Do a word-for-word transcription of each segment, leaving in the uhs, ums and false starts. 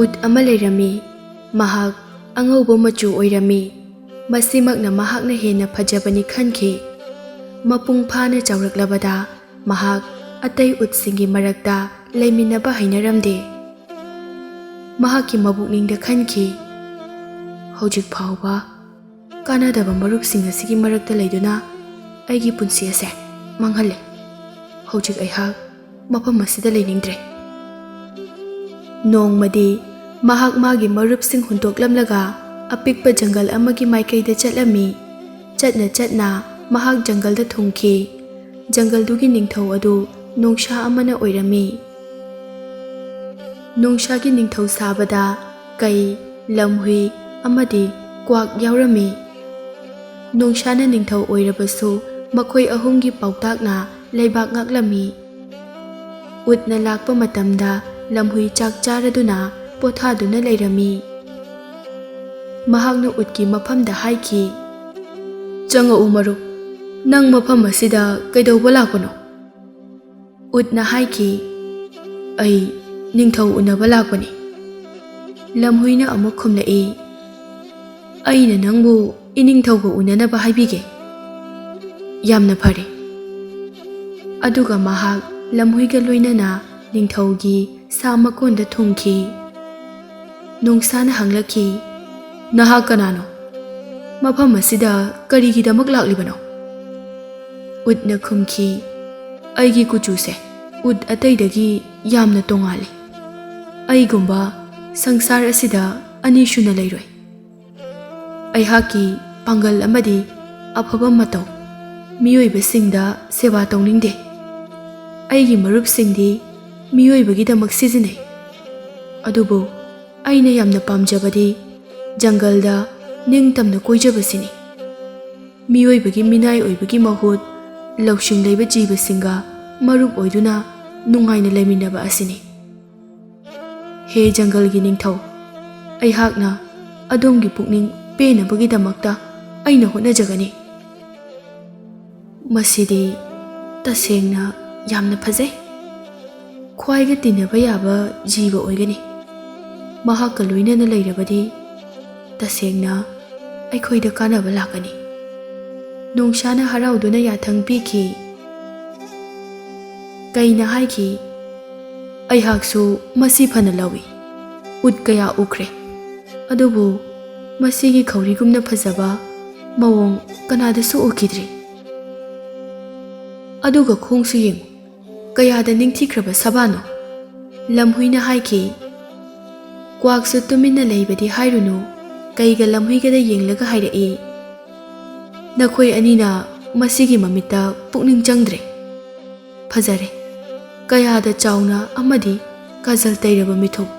ꯎꯠ ꯑꯃ ꯂꯩꯔꯝꯃꯤ꯫ ꯃꯍꯥꯛ ꯑꯉꯧꯕ ꯃꯆꯨ ꯑꯣꯏꯔꯝꯃꯤ꯫ ꯃꯁꯤꯃꯛꯅ ꯃꯍꯥꯛꯅ ꯍꯦꯟꯅ ꯐꯖꯕꯅꯤ ꯈꯟꯈꯤ꯫ ꯃꯄꯨꯡ ꯐꯥꯅ ꯆꯥꯎꯔꯛꯂꯕꯗ ꯃꯍꯥꯛ ꯑꯇꯩ ꯎꯠꯁꯤꯡꯒꯤ ꯃꯔꯛꯇ ꯂꯩꯃꯤꯟꯅꯕ ꯍꯩꯅꯔꯝꯗꯦ꯫ ꯃꯍꯥꯛꯀꯤ ꯃꯕꯨꯛꯅꯤꯡꯗ ꯈꯟꯈꯤ, "ꯍꯧꯖꯤꯛ ꯐꯥꯎꯕ ꯀꯥꯟꯅꯗꯕ ꯃꯔꯨꯞꯁꯤꯡ ꯑꯁꯤꯒꯤ ꯃꯔꯛꯇ ꯂꯩꯗꯨꯅ ꯑꯩꯒꯤ ꯄꯨꯟꯁꯤ ꯑꯁꯦ ꯃꯥꯡꯍꯜꯂꯦ꯫ ꯍꯧꯖꯤꯛ ꯑꯩꯍꯥꯛ ꯃꯐꯝ ꯑꯁꯤꯗ ꯂꯩꯅꯤꯡꯗ꯭ꯔꯦ꯫" ꯅꯣꯡꯃꯗꯤ ꯃꯍꯥꯛ ꯃꯥꯒꯤ ꯃꯔꯨꯞꯁꯤꯡ ꯍꯨꯟꯗꯣꯛꯂꯝꯂꯒ ꯑꯄꯤꯛꯄ ꯖꯪꯒꯜ ꯑꯃꯒꯤ ꯃꯥꯏꯀꯩꯗ ꯆꯠꯂꯝꯃꯤ꯫ ꯆꯠꯅ ꯆꯠꯅ ꯃꯍꯥꯛ ꯖꯪꯒꯜꯗ ꯊꯨꯡꯈꯤ꯫ ꯖꯪꯒꯜꯗꯨꯒꯤ ꯅꯤꯡꯊꯧ ꯑꯗꯨ ꯅꯣꯡꯁꯥ ꯑꯃꯅ ꯑꯣꯏꯔꯝꯃꯤ꯫ ꯅꯣꯡꯁꯥꯒꯤ ꯅꯤꯡꯊꯧ ꯁꯥꯕꯗ ꯀꯩ, ꯂꯝꯍꯨꯏ ꯑꯃꯗꯤ ꯀ꯭ꯋꯥꯛ ꯌꯥꯎꯔꯝꯃꯤ꯫ ꯅꯣꯡꯁꯥꯅ ꯅꯤꯡꯊꯧ ꯑꯣꯏꯔꯕꯁꯨ ꯃꯈꯣꯏ ꯑꯍꯨꯝꯒꯤ ꯄꯥꯎꯇꯥꯛꯅ ꯂꯩꯕꯥꯛ ꯉꯥꯛꯂꯝꯃꯤ꯫ ꯎꯠꯅ ꯂꯥꯛꯄ ꯃꯇꯝꯗ ꯂꯝꯍꯨꯏ ꯆꯥꯛ ꯆꯥꯔꯗꯨꯅ ꯄꯣꯊꯥꯗꯨꯅ ꯂꯩꯔꯝꯃꯤ꯫ ꯃꯍꯥꯛꯅ ꯎꯠꯀꯤ ꯃꯐꯝꯗ ꯍꯥꯏꯈꯤ, "ꯆꯪꯉꯛꯎ ꯃꯔꯨꯞ, ꯅꯪ ꯃꯐꯝ ꯑꯁꯤꯗ ꯀꯩꯗꯧꯕ ꯂꯥꯛꯄꯅꯣ?" ꯎꯠꯅ ꯍꯥꯏꯈꯤ, "ꯑꯩ ꯅꯤꯡꯊꯧ ꯎꯅꯕ ꯂꯥꯛꯄꯅꯤ꯫" ꯂꯝꯍꯨꯏꯅ ꯑꯃꯨꯛ ꯈꯨꯝꯂꯛꯏ, "ꯑꯩꯅ ꯅꯪꯕꯨ ꯏꯅꯤꯡꯊꯧꯒ ꯎꯅꯅꯕ ꯍꯥꯏꯕꯤꯒꯦ꯫" "ꯌꯥꯝꯅ ꯐꯔꯦ꯫" ꯑꯗꯨꯒ ꯃꯍꯥꯛ ꯂꯝꯍꯨꯏꯒ ꯂꯣꯏꯅꯅ ꯅꯤꯡꯊꯧꯒꯤ ꯁꯥ ꯃꯀꯣꯟꯗ ꯊꯨꯡꯈꯤ꯫ ꯅꯣꯡꯁꯥꯅ ꯍꯪꯂꯛꯈꯤ, "ꯅꯍꯥꯛ ꯀꯅꯥꯅꯣ? ꯃꯐꯝ ꯑꯁꯤꯗ ꯀꯔꯤꯒꯤꯗꯃꯛ ꯂꯥꯛꯂꯤꯕꯅꯣ?" ꯎꯠꯅ ꯈꯨꯝꯈꯤ, "ꯑꯩꯒꯤ ꯀꯨꯆꯨꯁꯦ ꯎꯠ ꯑꯇꯩꯗꯒꯤ ꯌꯥꯝꯅ ꯇꯣꯉꯥꯜꯂꯤ꯫ ꯑꯩꯒꯨꯝꯕ ꯁꯪꯁꯥꯔ ꯑꯁꯤꯗ ꯑꯅꯤꯁꯨꯅ ꯂꯩꯔꯣꯏ꯫ ꯑꯩꯍꯥꯛꯀꯤ ꯄꯥꯡꯒꯜ ꯑꯃꯗꯤ ꯑꯐꯕ ꯃꯇꯧ ꯃꯤꯑꯣꯏꯕꯁꯤꯡꯗ ꯁꯦꯕꯥ ꯇꯧꯅꯤꯡꯗꯦ꯫ ꯑꯩꯒꯤ ꯃꯔꯨꯞꯁꯤꯡꯗꯤ ꯃꯤꯑꯣꯏꯕꯒꯤꯗꯃꯛ ꯁꯤꯖꯤꯟꯅꯩ꯫ ꯑꯗꯨꯕꯨ ꯑꯩꯅ ꯌꯥꯝꯅ ꯄꯥꯝꯖꯕꯗꯤ ꯖꯪꯒꯜꯗ ꯅꯤꯡꯇꯝꯅ ꯀꯣꯏꯖꯕꯁꯤꯅꯤ꯫ ꯃꯤꯑꯣꯏꯕꯒꯤ ꯃꯤꯅꯥꯏ ꯑꯣꯏꯕꯒꯤ ꯃꯍꯨꯠ ꯂꯧꯁꯤꯡ ꯂꯩꯕ ꯖꯤꯕꯁꯤꯡꯒ ꯃꯔꯨꯞ ꯑꯣꯏꯗꯨꯅ ꯅꯨꯡꯉꯥꯏꯅ ꯂꯩꯃꯤꯟꯅꯕ ꯑꯁꯤꯅꯤ꯫ ꯍꯦ ꯖꯪꯒꯜꯒꯤ ꯅꯤꯡꯊꯧ, ꯑꯩꯍꯥꯛꯅ ꯑꯗꯣꯝꯒꯤ ꯄꯨꯛꯅꯤꯡ ꯄꯦꯟꯅꯕꯒꯤꯗꯃꯛꯇ ꯑꯩꯅ ꯍꯣꯠꯅꯖꯒꯅꯤ꯫" "ꯃꯁꯤꯗꯤ ꯇꯁꯦꯡꯅ ꯌꯥꯝꯅ ꯐꯖꯩ꯫ ꯈ꯭ꯋꯥꯏꯒ ꯇꯤꯟꯅꯕ ꯌꯥꯕ ꯖꯤꯕ ꯑꯣꯏꯒꯅꯤ꯫" ꯃꯍꯥꯛꯀ ꯂꯣꯏꯅꯅ ꯂꯩꯔꯕꯗꯤ ꯇꯁꯦꯡꯅ ꯑꯩꯈꯣꯏꯗ ꯀꯥꯟꯅꯕ ꯂꯥꯛꯀꯅꯤ꯫ ꯅꯣꯡꯁꯥꯅ ꯍꯔꯥꯎꯗꯨꯅ ꯌꯥꯊꯪ ꯄꯤꯈꯤ꯫ ꯀꯩꯅ ꯍꯥꯏꯈꯤ, "ꯑꯩꯍꯥꯛꯁꯨ ꯃꯁꯤ ꯐꯅ ꯂꯧꯏ꯫ ꯎꯠ ꯀꯌꯥ ꯎꯈ꯭ꯔꯦ, ꯑꯗꯨꯕꯨ ꯃꯁꯤꯒꯤ ꯈꯧꯔꯤꯒꯨꯝꯅ ꯐꯖꯕ ꯃꯑꯣꯡ ꯀꯅꯥꯗꯁꯨ ꯎꯈꯤꯗ꯭ꯔꯤ꯫ ꯑꯗꯨꯒ ꯈꯣꯡꯁꯨ ꯌꯦꯡꯉꯨ, ꯀꯌꯥꯗ ꯅꯤꯡꯊꯤꯈ꯭ꯔꯕ ꯁꯥꯕꯥꯅꯣ!" ꯂꯝꯍꯨꯏꯅ ꯍꯥꯏꯈꯤ, "ꯀ꯭ꯋꯥꯛꯁꯨ ꯇꯨꯃꯤꯟꯅ ꯂꯩꯕꯗꯤ ꯍꯥꯏꯔꯨꯅꯨ, ꯀꯩꯒ ꯂꯝꯍꯨꯏꯒꯗ ꯌꯦꯡꯂꯒ ꯍꯥꯏꯔꯛꯏ, ꯅꯈꯣꯏ ꯑꯅꯤꯅ ꯃꯁꯤꯒꯤ ꯃꯃꯤꯠꯇ ꯄꯨꯛꯅꯤꯡ ꯆꯪꯗ꯭ꯔꯦ꯫ ꯐꯖꯔꯦ, ꯀꯌꯥꯗ ꯆꯥꯎꯅ ꯑꯃꯗꯤ ꯀꯥꯖꯜ ꯇꯩꯔꯕ ꯃꯤꯊꯨꯞ!"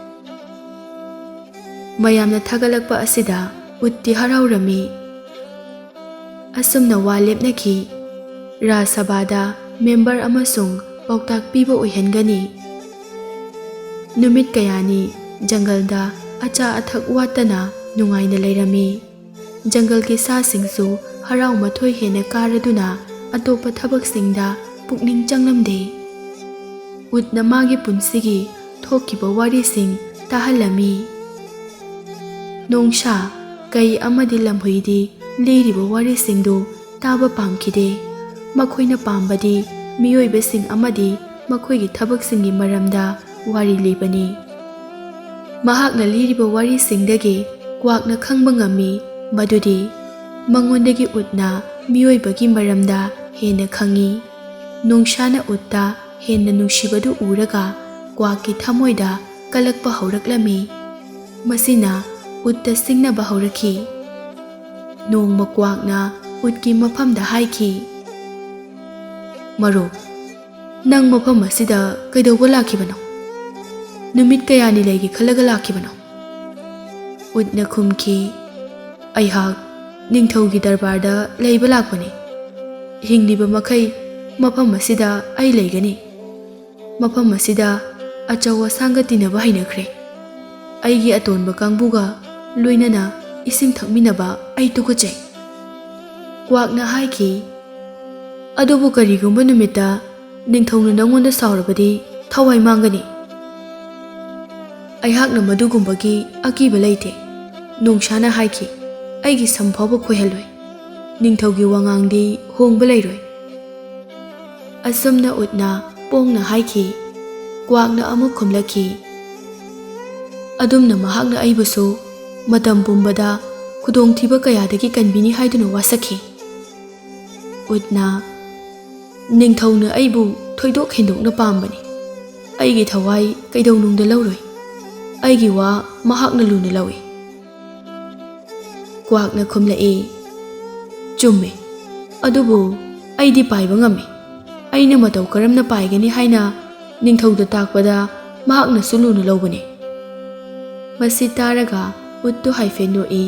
ꯃꯌꯥꯝꯅ ꯊꯥꯒꯠꯂꯛꯄ ꯑꯁꯤꯗ ꯎꯠꯇꯤ ꯍꯔꯥꯎꯔꯝꯃꯤ꯫ ꯑꯁꯨꯝꯅ ꯋꯥ ꯂꯦꯞꯅꯈꯤ꯫ ꯔꯥꯖ ꯁꯚꯥꯗ ꯃꯦꯝꯕꯔ ꯑꯃꯁꯨꯡ ꯄꯥꯎꯇꯥꯛ ꯄꯤꯕ ꯑꯣꯏꯍꯟꯒꯅꯤ꯫ ꯅꯨꯃꯤꯠ ꯀꯌꯥꯅꯤ ꯖꯪꯒꯜꯗ ꯑꯆꯥ ꯑꯊꯛ ꯋꯥꯠꯇꯅ ꯅꯨꯡꯉꯥꯏꯅ ꯂꯩꯔꯝꯃꯤ꯫ ꯖꯪꯒꯜꯒꯤ ꯁꯥꯁꯤꯡꯁꯨ ꯍꯔꯥꯎ ꯃꯊꯣꯏ ꯍꯦꯟꯅ ꯀꯥꯔꯗꯨꯅ ꯑꯇꯣꯞꯄ ꯊꯕꯛꯁꯤꯡꯗ ꯄꯨꯛꯅꯤꯡ ꯆꯪꯂꯝꯗꯦ꯫ ꯎꯠꯅ ꯃꯥꯒꯤ ꯄꯨꯟꯁꯤꯒꯤ ꯊꯣꯛꯈꯤꯕ ꯋꯥꯔꯤꯁꯤꯡ ꯇꯥꯍꯜꯂꯝꯃꯤ꯫ ꯅꯣꯡꯁꯥ, ꯀꯩ ꯑꯃꯗꯤ ꯂꯝꯍꯨꯏꯗꯤ ꯂꯤꯔꯤꯕ ꯋꯥꯔꯤꯁꯤꯡꯗꯨ ꯇꯥꯕ ꯄꯥꯝꯈꯤꯗꯦ꯫ ꯃꯈꯣꯏꯅ ꯄꯥꯝꯕꯗꯤ ꯃꯤꯑꯣꯏꯕꯁꯤꯡ ꯑꯃꯗꯤ ꯃꯈꯣꯏꯒꯤ ꯊꯕꯛꯁꯤꯡꯒꯤ ꯃꯔꯝꯗ ꯋꯥꯔꯤ ꯂꯤꯕꯅꯤ꯫ ꯃꯍꯥꯛꯅ ꯂꯤꯔꯤꯕ ꯋꯥꯔꯤꯁꯤꯡꯗꯒꯤ ꯀ꯭ꯋꯥꯛꯅ ꯈꯪꯕ ꯉꯝꯃꯤ ꯃꯗꯨꯗꯤ ꯃꯉꯣꯟꯗꯒꯤ ꯎꯠꯅ ꯃꯤꯑꯣꯏꯕꯒꯤ ꯃꯔꯝꯗ ꯍꯦꯟꯅ ꯈꯪꯏ꯫ ꯅꯣꯡꯁꯥꯅ ꯎꯠꯇ ꯍꯦꯟꯅ ꯅꯨꯡꯁꯤꯕꯗꯨ ꯎꯔꯒ ꯀ꯭ꯋꯥꯛꯀꯤ ꯊꯃꯣꯏꯗ ꯀꯜꯂꯛꯄ ꯍꯧꯔꯛꯂꯝꯃꯤ꯫ ꯃꯁꯤꯅ ꯎꯠꯇ ꯁꯤꯡꯅꯕ ꯍꯧꯔꯛꯈꯤ꯫ ꯅꯣꯡꯃ ꯀ꯭ꯋꯥꯛꯅ ꯎꯠꯀꯤ ꯃꯐꯝꯗ ꯍꯥꯏꯈꯤ, "ꯃꯔꯨꯞ, ꯅꯪ ꯃꯐꯝ ꯑꯁꯤꯗ ꯀꯩꯗꯧꯕ ꯂꯥꯛꯈꯤꯕꯅꯣ? ꯅꯨꯃꯤꯠ ꯀꯌꯥꯅꯤ ꯂꯩꯒꯦ ꯈꯜꯂꯒ ꯂꯥꯛꯈꯤꯕꯅꯣ?" ꯎꯠꯅ ꯈꯨꯝꯈꯤ, "ꯑꯩꯍꯥꯛ ꯅꯤꯡꯊꯧꯒꯤ ꯗꯔꯕꯥꯔꯗ ꯂꯩꯕ ꯂꯥꯛꯄꯅꯤ꯫ ꯍꯤꯡꯂꯤꯕ ꯃꯈꯩ ꯃꯐꯝ ꯑꯁꯤꯗ ꯑꯩ ꯂꯩꯒꯅꯤ꯫ ꯃꯐꯝ ꯑꯁꯤꯗ ꯑꯆꯧ ꯑꯁꯥꯡꯒ ꯇꯤꯟꯅꯕ ꯍꯩꯅꯈ꯭ꯔꯦ꯫ ꯑꯩꯒꯤ ꯑꯇꯣꯟꯕ ꯀꯥꯡꯕꯨꯒ ꯂꯣꯏꯅꯅ ꯏꯁꯤꯡ ꯊꯛꯃꯤꯟꯅꯕ ꯑꯩ ꯇꯨꯀꯠꯆꯩ꯫" ꯀ꯭ꯋꯥꯛꯅ ꯍꯥꯏꯈꯤ, "ꯑꯗꯨꯕꯨ ꯀꯔꯤꯒꯨꯝꯕ ꯅꯨꯃꯤꯠꯇ ꯅꯤꯡꯊꯧꯅ ꯅꯉꯣꯟꯗ ꯁꯥꯎꯔꯕꯗꯤ ꯊꯋꯥꯏ ꯃꯥꯡꯒꯅꯤ꯫" "ꯑꯩꯍꯥꯛꯅ ꯃꯗꯨꯒꯨꯝꯕꯒꯤ ꯑꯀꯤꯕ ꯂꯩꯇꯦ", ꯅꯣꯡꯁꯥꯅ ꯍꯥꯏꯈꯤ꯫ "ꯑꯩꯒꯤ ꯁꯝ ꯐꯥꯎꯕ ꯈꯣꯏꯍꯜꯂꯣꯏ꯫ ꯅꯤꯡꯊꯧꯒꯤ ꯋꯥꯉꯥꯡꯗꯤ ꯍꯣꯡꯕ ꯂꯩꯔꯣꯏ"꯫ ꯑꯁꯨꯝꯅ ꯎꯠꯅ ꯄꯣꯡꯅ ꯍꯥꯏꯈꯤ꯫ ꯀ꯭ꯋꯥꯛꯅ ꯑꯃꯨꯛ ꯈꯨꯝꯂꯛꯈꯤ꯫ ꯑꯗꯨꯝꯅ ꯃꯍꯥꯛꯅ ꯑꯩꯕꯨꯁꯨ ꯃꯇꯝ ꯄꯨꯝꯕꯗ ꯈꯨꯗꯣꯡꯊꯤꯕ ꯀꯌꯥꯗꯒꯤ ꯀꯟꯕꯤꯅꯤ ꯍꯥꯏꯗꯨꯅ ꯋꯥꯁꯛꯈꯤ꯫ ꯎꯠꯅ, "ꯅꯤꯡꯊꯧꯅ ꯑꯩꯕꯨ ꯊꯣꯏꯗꯣꯛ ꯍꯦꯟꯗꯣꯛꯅ ꯄꯥꯝꯕꯅꯤ꯫ ꯑꯩꯒꯤ ꯊꯋꯥꯏ ꯀꯩꯗꯧꯅꯨꯡꯗ ꯂꯧꯔꯣꯏ꯫ ꯑꯩꯒꯤ ꯋꯥ ꯃꯍꯥꯛꯅ ꯂꯨꯅ ꯂꯧꯏ"꯫ ꯀ꯭ꯋꯥꯛꯅ ꯈꯨꯝꯂꯛꯏ, "ꯆꯨꯝꯃꯦ, ꯑꯗꯨꯕꯨ ꯑꯩꯗꯤ ꯄꯥꯏꯕ ꯉꯝꯃꯤ꯫ ꯑꯩꯅ ꯃꯇꯧ ꯀꯔꯝꯅ ꯄꯥꯏꯒꯅꯤ ꯍꯥꯏꯅ ꯅꯤꯡꯊꯧꯗ ꯇꯥꯛꯄꯗ ꯃꯍꯥꯛꯅꯁꯨ ꯂꯨꯅ ꯂꯧꯕꯅꯤ"꯫ ꯃꯁꯤ ꯇꯥꯔꯒ ꯎꯠꯇꯨ ꯍꯥꯏꯐꯦꯠ ꯅꯣꯛꯏ꯫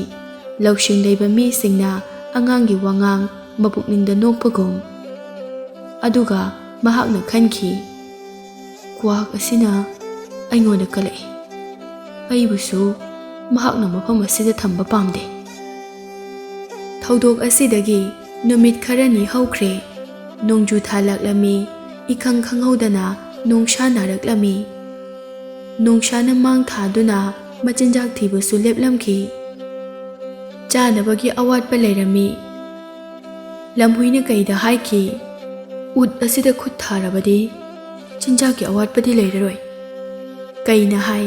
ꯂꯧꯁꯤꯡ ꯂꯩꯕ ꯃꯤꯁꯤꯡꯅ ꯑꯉꯥꯡꯒꯤ ꯋꯥꯉꯥꯡ ꯃꯄꯨꯛꯅꯤꯡꯗ ꯅꯣꯛꯄꯒꯨꯝ꯫ ꯑꯗꯨꯒ ꯃꯍꯥꯛꯅ ꯈꯟꯈꯤ, "ꯀ꯭ꯋꯥꯛ ꯑꯁꯤꯅ ꯑꯩꯉꯣꯟꯗ ꯀꯜꯂꯛꯏ꯫ ꯑꯩꯕꯨꯁꯨ ꯃꯍꯥꯛꯅ ꯃꯐꯝ ꯑꯁꯤꯗ ꯊꯝꯕ ꯄꯥꯝꯗꯦ"꯫ ꯊꯧꯗꯣꯛ ꯑꯁꯤꯗꯒꯤ ꯅꯨꯃꯤꯠ ꯈꯔꯅꯤ ꯍꯧꯈ꯭ꯔꯦ꯫ ꯅꯣꯡꯖꯨ ꯊꯥ ꯂꯥꯛꯂꯝꯃꯤ꯫ ꯏꯈꯪ ꯈꯪꯍꯧꯗꯅ ꯅꯣꯡꯁꯥ ꯅꯥꯔꯛꯂꯝꯃꯤ꯫ ꯅꯣꯡꯁꯥꯅ ꯃꯥꯡ ꯊꯥꯗꯨꯅ ꯃꯆꯤꯟꯖꯥꯛ ꯊꯤꯕꯁꯨ ꯂꯦꯞꯂꯝꯈꯤ꯫ ꯆꯥꯅꯕꯒꯤ ꯑꯋꯥꯠꯄ ꯂꯩꯔꯝꯃꯤ꯫ ꯂꯝꯍꯨꯏꯅ ꯀꯩꯗ ꯍꯥꯏꯈꯤ, "ꯎꯠ ꯑꯁꯤꯗ ꯈꯨꯠ ꯊꯥꯔꯕꯗꯤ ꯆꯤꯟꯖꯥꯛꯀꯤ ꯑꯋꯥꯠꯄꯗꯤ ꯂꯩꯔꯔꯣꯏ"꯫ ꯀꯩꯅ ꯍꯥꯏ,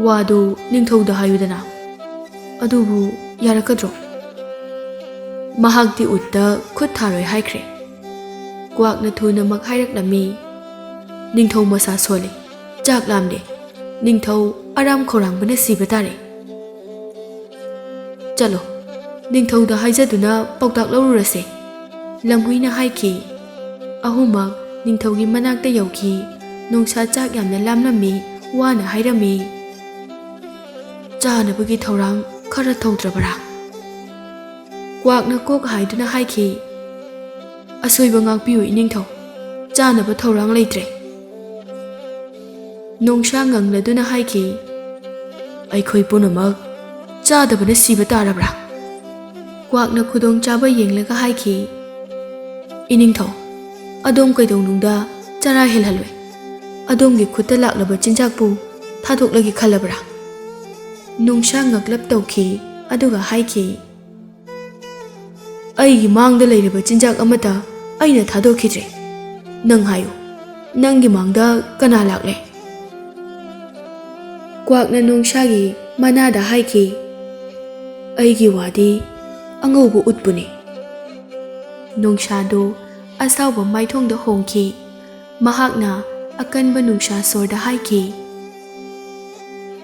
"ꯋꯥꯗꯨ ꯅꯤꯡꯊꯧꯗ ꯍꯥꯏꯌꯨꯗꯅ"꯫ "ꯑꯗꯨꯕꯨ ꯌꯥꯔꯛꯀꯗ꯭ꯔꯣ? ꯃꯍꯥꯛꯇꯤ ꯎꯠꯇ ꯈꯨꯠ ꯊꯥꯔꯣꯏ ꯍꯥꯏꯈ꯭ꯔꯦ"꯫ ꯀ꯭ꯋꯥꯛꯅ ꯊꯨꯅꯃꯛ ꯍꯥꯏꯔꯛꯂꯝꯃꯤ, "ꯅꯤꯡꯊꯧ ꯃꯁꯥ ꯁꯣꯜꯂꯤ, ꯆꯥꯛ ꯂꯥꯝꯂꯦ꯫ ꯅꯤꯡꯊꯧ ꯑꯔꯥꯝ ꯈꯧꯔꯥꯡꯕꯅ ꯁꯤꯕ ꯇꯥꯔꯦ꯫ ꯆꯠꯂꯣ, ꯅꯤꯡꯊꯧꯗ ꯍꯥꯏꯖꯗꯨꯅ ꯄꯥꯎꯇꯥꯛ ꯂꯧꯔꯨꯔꯁꯦ"꯫ ꯂꯝꯍꯨꯏꯅ ꯍꯥꯏꯈꯤ꯫ ꯑꯍꯨꯝꯃꯛ ꯅꯤꯡꯊꯧꯒꯤ ꯃꯅꯥꯛꯇ ꯌꯧꯈꯤ꯫ ꯅꯣꯡꯁꯥ ꯆꯥꯛ ꯌꯥꯝꯅ ꯂꯥꯝꯂꯝꯃꯤ, ꯋꯥꯅ ꯍꯥꯏꯔꯝꯃꯤ, "ꯆꯥꯅꯕꯒꯤ ꯊꯧꯔꯥꯡ ꯈꯔ ꯇꯧꯗ꯭ꯔꯕꯔꯥ?" ꯀ꯭ꯋꯥꯛꯅ ꯀꯣꯛ ꯍꯥꯏꯗꯨꯅ ꯍꯥꯏꯈꯤ, "ꯑꯁꯣꯏꯕ ꯉꯥꯛꯄꯤꯌꯨ ꯏꯅꯤꯡꯊꯧ, ꯆꯥꯅꯕ ꯊꯧꯔꯥꯡ ꯂꯩꯇ꯭ꯔꯦ"꯫ ꯅꯣꯡꯁꯥ ꯉꯪꯂꯗꯨꯅ ꯍꯥꯏꯈꯤ, "ꯑꯩꯈꯣꯏ ꯄꯨꯝꯅꯃꯛ ꯆꯥꯗꯕꯅ ꯁꯤꯕ ꯇꯥꯔꯕ꯭ꯔꯥ?" ꯀ꯭ꯋꯥꯛꯅ ꯈꯨꯗꯣꯡꯆꯥꯕ ꯌꯦꯡꯂꯒ ꯍꯥꯏꯈꯤ, "ꯏꯅꯤꯡꯊꯧ, ꯑꯗꯣꯝ ꯀꯩꯗꯧꯅꯨꯡꯗ ꯆꯔꯥ ꯍꯦꯜꯍꯜꯂꯣꯏ꯫ ꯑꯗꯣꯝꯒꯤ ꯈꯨꯠꯇ ꯂꯥꯛꯂꯕ ꯆꯤꯟꯖꯥꯛꯄꯨ ꯊꯥꯗꯣꯛꯂꯒꯦ ꯈꯜꯂꯕ꯭ꯔꯥ? ꯅꯣꯡꯁꯥ ꯉꯛꯂꯞ ꯇꯧꯈꯤ, ꯑꯗꯨꯒ ꯍꯥꯏꯈꯤ, "ꯑꯩꯒꯤ ꯃꯥꯡꯗ ꯂꯩꯔꯤꯕ ꯆꯤꯟꯖꯥꯛ ꯑꯃꯠꯇ ꯑꯩꯅ ꯊꯥꯗꯣꯛꯈꯤꯗ꯭ꯔꯦ꯫ ꯅꯪ ꯍꯥꯏꯌꯨ, ꯅꯪꯒꯤ ꯃꯥꯡꯗ ꯀꯅꯥ ꯂꯥꯛꯂꯦ?" ꯀ꯭ꯋꯥꯛꯅ ꯅꯣꯡꯁꯥꯒꯤ ꯃꯅꯥꯗ ꯍꯥꯏꯈꯤ, "ꯑꯩꯒꯤ ꯋꯥꯗꯤ ꯑꯉꯧꯕ ꯎꯠꯄꯨꯅꯤ꯫" ꯅꯣꯡꯁꯥꯗꯨ ꯑꯁꯥꯎꯕ ꯃꯥꯏꯊꯣꯡꯗ ꯍꯣꯡꯈꯤ꯫ ꯃꯍꯥꯛꯅ ꯑꯀꯟꯕ ꯅꯨꯡꯁꯥ ꯁꯣꯔꯗ ꯍꯥꯏꯈꯤ,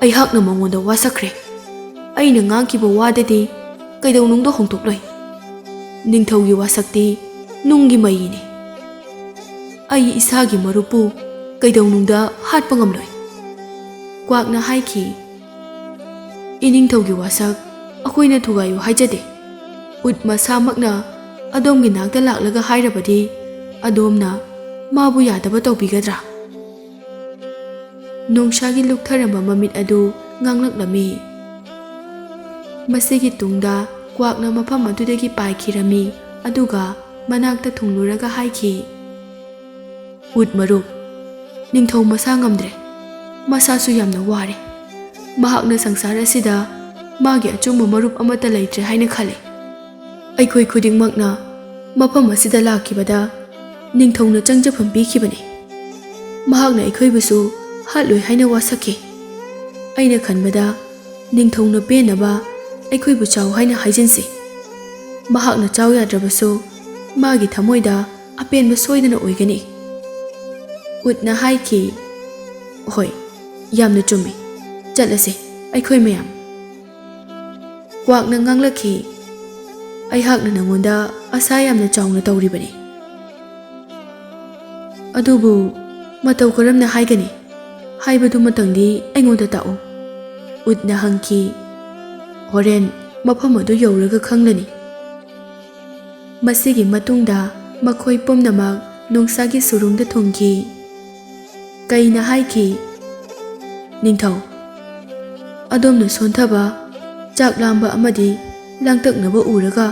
"ꯑꯩꯍꯥꯛꯅ ꯃꯉꯣꯟꯗ ꯋꯥꯁꯛꯈ꯭ꯔꯦ꯫ ꯑꯩꯅ ꯉꯥꯡꯈꯤꯕ ꯋꯥꯗꯗꯤ ꯀꯩꯗꯧꯅꯨꯡꯗ ꯍꯣꯡꯗꯣꯛꯂꯣꯏ꯫ ꯅꯤꯡꯊꯧꯒꯤ ꯋꯥꯁꯛꯇꯤ ꯅꯨꯡꯒꯤ ꯃꯩꯅꯤ꯫ ꯑꯩ ꯏꯁꯥꯒꯤ ꯃꯔꯨꯞꯄꯨ ꯀꯩꯗꯧꯅꯨꯡꯗ ꯍꯥꯠꯄ ꯉꯝꯂꯣꯏ꯫" ꯀ꯭ꯋꯥꯛꯅ ꯍꯥꯏꯈꯤ, "ꯏꯅꯤꯡꯊꯧꯒꯤ ꯋꯥꯁꯛ ꯑꯩꯈꯣꯏꯅ ꯊꯨꯒꯥꯏꯌꯨ ꯍꯥꯏꯖꯗꯦ꯫ ꯎꯠ ꯃꯁꯥꯃꯛꯅ ꯑꯗꯣꯝꯒꯤ ꯅꯥꯛꯇ ꯂꯥꯛꯂꯒ ꯍꯥꯏꯔꯕꯗꯤ ꯑꯗꯣꯝꯅ ꯃꯥꯕꯨ ꯌꯥꯗꯕ ꯇꯧꯕꯤꯒꯗ꯭ꯔꯥ?" ꯅꯣꯡꯁꯥꯒꯤ ꯂꯨꯞꯊꯔꯝꯕ ꯃꯃꯤꯠ ꯑꯗꯨ ꯉꯥꯡꯂꯛꯂꯝꯃꯤ꯫ ꯃꯁꯤꯒꯤ ꯇꯨꯡꯗ ꯀ꯭ꯋꯥꯛꯅ ꯃꯐꯝ ꯑꯗꯨꯗꯒꯤ ꯄꯥꯏꯈꯤꯔꯝꯃꯤ, ꯑꯗꯨꯒ ꯃꯅꯥꯛꯇ ꯊꯨꯡꯂꯨꯔꯒ ꯍꯥꯏꯈꯤ, "ꯎꯠ ꯃꯔꯨꯞ, ꯅꯤꯡꯊꯧ ꯃꯁꯥ ꯉꯝꯗ꯭ꯔꯦ꯫ ꯃꯁꯥꯁꯨ ꯌꯥꯝꯅ ꯋꯥꯔꯦ꯫ ꯃꯍꯥꯛꯅ ꯁꯪꯁꯥꯔ ꯑꯁꯤꯗ ꯃꯥꯒꯤ ꯑꯆꯨꯝꯕ ꯃꯔꯨꯞ ꯑꯃꯠꯇ ꯂꯩꯇ꯭ꯔꯦ ꯍꯥꯏꯅ ꯈꯜꯂꯤ꯫ ꯑꯩꯈꯣꯏ ꯈꯨꯗꯤꯡꯃꯛꯅ ꯃꯐꯝ ꯑꯁꯤꯗ ꯂꯥꯛꯈꯤꯕꯗ ꯅꯤꯡꯊꯧꯅ ꯆꯪꯖꯐꯝ ꯄꯤꯈꯤꯕꯅꯤ꯫ ꯃꯍꯥꯛꯅ ꯑꯩꯈꯣꯏꯕꯨꯁꯨ ꯍꯥꯠꯂꯣꯏ ꯍꯥꯏꯅ ꯋꯥꯁꯛꯈꯤ꯫ ꯑꯩꯅ ꯈꯟꯕꯗ ꯅꯤꯡꯊꯧꯅ ꯄꯦꯟꯅꯕ ꯑꯩꯈꯣꯏꯕꯨ ꯆꯥꯎ ꯍꯥꯏꯅ ꯍꯥꯏꯖꯤꯟꯁꯤ꯫ ꯃꯍꯥꯛꯅ ꯆꯥꯎ ꯌꯥꯗ꯭ꯔꯕꯁꯨ ꯃꯥꯒꯤ ꯊꯃꯣꯏꯗ ꯑꯄꯦꯟꯕ ꯁꯣꯏꯗꯅ ꯑꯣꯏꯒꯅꯤ꯫" ꯎꯠꯅ ꯍꯥꯏꯈꯤ, "ꯍꯣꯏ, ꯌꯥꯝꯅ ꯆꯨꯝꯃꯤ꯫ ꯆꯠꯂꯁꯦ, ꯑꯩꯈꯣꯏ ꯃꯌꯥꯝ꯫" ꯀ꯭ꯋꯥꯛꯅ ꯉꯥꯡꯂꯛꯈꯤ, "ꯑꯩꯍꯥꯛꯅ ꯅꯉꯣꯟꯗ ꯑꯁꯥ ꯌꯥꯝꯅ ꯆꯥꯎꯅ ꯇꯧꯔꯤꯕꯅꯤ꯫ ꯑꯗꯨꯕꯨ ꯃꯇꯧ ꯀꯔꯝꯅ ꯍꯥꯏꯒꯅꯤ ꯍꯥꯏꯕꯗꯨꯃꯇꯪꯗꯤ ꯑꯩꯉꯣꯟꯗ ꯇꯥꯛꯎ꯫" ꯎꯠꯅ ꯍꯪꯈꯤ, "ꯍꯣꯔꯦꯟ ꯃꯐꯝ ꯑꯗꯨ ꯌꯧꯔꯒ ꯈꯪꯂꯅꯤ꯫" ꯃꯁꯤꯒꯤ ꯃꯇꯨꯡꯗ ꯃꯈꯣꯏ ꯄꯨꯝꯅꯃꯛ ꯅꯣꯡꯁꯥꯒꯤ ꯁꯨꯔꯨꯡꯗ ꯊꯨꯡꯈꯤ꯫ ꯀꯩꯅ ꯍꯥꯏꯈꯤ, "ꯅꯤꯡꯊꯧ, ꯑꯗꯣꯝꯅ ꯁꯣꯟꯊꯕ, ꯆꯥꯛ ꯂꯥꯝꯕ ꯑꯃꯗꯤ ꯂꯥꯡꯇꯛꯅꯕ ꯎꯔꯒ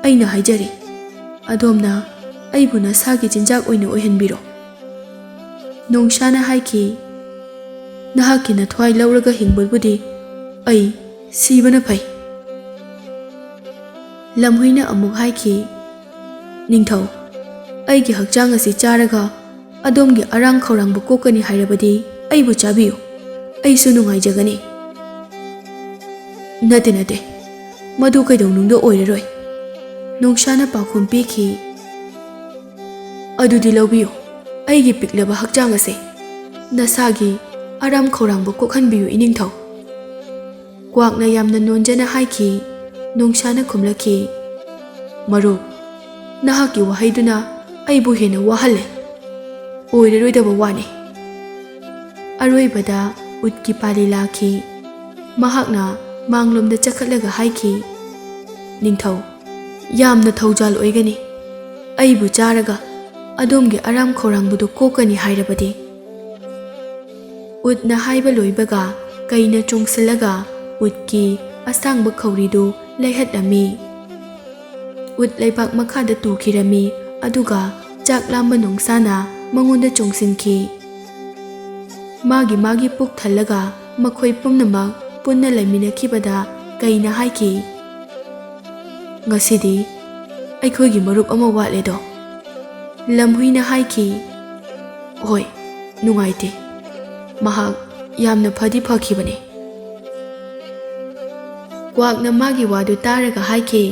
ꯑꯩꯅ ꯍꯥꯏꯖꯔꯤ, ꯑꯗꯣꯝꯅ ꯑꯩꯕꯨ ꯅꯁꯥꯒꯤ ꯆꯤꯟꯖꯥꯛ ꯑꯣꯏꯅ ꯑꯣꯏꯍꯟꯕꯤꯔꯣ꯫" ꯅꯣꯡꯁꯥꯅ ꯍꯥꯏꯈꯤ, ꯅꯍꯥꯛꯀꯤ ꯅꯊ꯭ꯋꯥꯏ ꯂꯧꯔꯒ ꯍꯤꯡꯕꯕꯨꯗꯤ ꯑꯩ ꯁꯤꯕꯅ ꯐꯩ꯫ ꯂꯝꯍꯨꯏꯅ ꯑꯃꯨꯛ ꯍꯥꯏꯈꯤ, "ꯅꯤꯡꯊꯧ, ꯑꯩꯒꯤ ꯍꯛꯆꯥꯡ ꯑꯁꯤ ꯆꯥꯔꯒ ꯑꯗꯣꯝꯒꯤ ꯑꯔꯥꯝ ꯈꯧꯔꯥꯡꯕ ꯀꯣꯛꯀꯅꯤ ꯍꯥꯏꯔꯕꯗꯤ ꯑꯩꯕꯨ ꯆꯥꯕꯤꯌꯨ, ꯑꯩꯁꯨ ꯅꯨꯡꯉꯥꯏꯖꯒꯅꯤ꯫" "ꯅꯠꯇꯦ, ꯅꯠꯇꯦ, ꯃꯗꯨ ꯀꯩꯗꯧꯅꯨꯡꯗ ꯑꯣꯏꯔꯔꯣꯏ꯫" ꯅꯣꯡꯁꯥꯅ ꯄꯥꯎꯈꯨꯝ ꯄꯤꯈꯤ, "ꯑꯗꯨꯗꯤ ꯂꯧꯕꯤꯌꯨ ꯑꯩꯒꯤ ꯄꯤꯛꯂꯕ ꯍꯛꯆꯥꯡ ꯑꯁꯦ, ꯅꯁꯥꯒꯤ ꯑꯔꯥꯝ ꯈꯧꯔꯥꯡꯕ ꯀꯣꯛꯍꯟꯕꯤꯌꯨ, ꯏꯅꯤꯡꯊꯧ꯫" ꯀ꯭ꯋꯥꯛꯅ ꯌꯥꯝꯅ ꯅꯣꯟꯖꯅ ꯍꯥꯏꯈꯤ꯫ ꯅꯣꯡꯁꯥꯅ ꯈꯨꯝꯂꯛꯈꯤ, "ꯃꯔꯨꯞ, ꯅꯍꯥꯛꯀꯤ ꯋꯥꯍꯩꯗꯨꯅ ꯑꯩꯕꯨ ꯍꯦꯟꯅ ꯋꯥꯍꯜꯂꯦ꯫ ꯑꯣꯏꯔꯔꯣꯏꯗꯕ ꯋꯥꯅꯤ꯫" ꯑꯔꯣꯏꯕꯗ ꯎꯠꯀꯤ ꯄꯥꯂꯤ ꯂꯥꯛꯈꯤ꯫ ꯃꯍꯥꯛꯅ ꯃꯥꯡꯂꯣꯝꯗ ꯆꯈꯠꯂꯒ ꯍꯥꯏꯈꯤ, "ꯅꯤꯡꯊꯧ, ꯌꯥꯝꯅ ꯊꯧꯖꯥꯜ ꯑꯣꯏꯒꯅꯤ꯫ ꯑꯩꯕꯨ ꯆꯥꯔꯒ ꯑꯗꯣꯝꯒꯤ ꯑꯔꯥꯝ ꯈꯧꯔꯥꯡꯕꯗꯨ ꯀꯣꯛꯀꯅꯤ ꯍꯥꯏꯔꯕꯗꯤ꯫" ꯎꯠꯅ ꯍꯥꯏꯕ ꯂꯣꯏꯕꯒ ꯀꯩꯅ ꯆꯣꯡꯁꯤꯜꯂꯒ ꯎꯠꯀꯤ ꯑꯁꯥꯡꯕ ꯈꯧꯔꯤꯗꯨ ꯂꯩꯍꯠꯂꯝꯃꯤ꯫ ꯎꯠ ꯂꯩꯕꯥꯛ ꯃꯈꯥꯗ ꯇꯨꯈꯤꯔꯝꯃꯤ, ꯑꯗꯨꯒ ꯆꯥꯛ ꯂꯥꯝꯕ ꯅꯣꯡꯁꯥꯅ ꯃꯉꯣꯟꯗ ꯆꯣꯡꯁꯤꯟꯈꯤ꯫ ꯃꯥꯒꯤ ꯃꯥꯒꯤ ꯄꯨꯛ ꯊꯜꯂꯒ ꯃꯈꯣꯏ ꯄꯨꯝꯅꯃꯛ ꯄꯨꯟꯅ ꯂꯩꯃꯤꯟꯅꯈꯤꯕꯗ ꯀꯩꯅ ꯍꯥꯏꯈꯤ, "ꯉꯁꯤꯗꯤ ꯑꯩꯈꯣꯏꯒꯤ ꯃꯔꯨꯞ ꯑꯃ ꯋꯥꯠꯂꯦꯗꯣ꯫" ꯂꯝꯍꯨꯏꯅ ꯍꯥꯏꯈꯤ, "ꯍꯣꯏ, ꯅꯨꯡꯉꯥꯏꯇꯦ꯫ ꯃꯍꯥꯛ ꯌꯥꯝꯅ ꯐꯗꯤ ꯐꯈꯤꯕꯅꯤ꯫" ꯀ꯭ꯋꯥꯛꯅ ꯃꯥꯒꯤ ꯋꯥꯗꯨ ꯇꯥꯔꯒ ꯍꯥꯏꯈꯤ,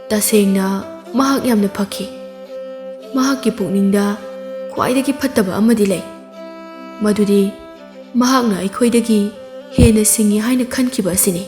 "ꯇꯁꯦꯡꯅ ꯃꯍꯥꯛ ꯌꯥꯝꯅ ꯐꯈꯤ꯫ ꯃꯍꯥꯛꯀꯤ ꯄꯨꯛꯅꯤꯡꯗ ꯈ꯭ꯋꯥꯏꯗꯒꯤ ꯐꯠꯇꯕ ꯑꯃꯗꯤ ꯂꯩ, ꯃꯗꯨꯗꯤ ꯃꯍꯥꯛꯅ ꯑꯩꯈꯣꯏꯗꯒꯤ ꯍꯦꯟꯅ ꯁꯤꯡꯏ ꯍꯥꯏꯅ ꯈꯟꯈꯤꯕ ꯑꯁꯤꯅꯤ꯫"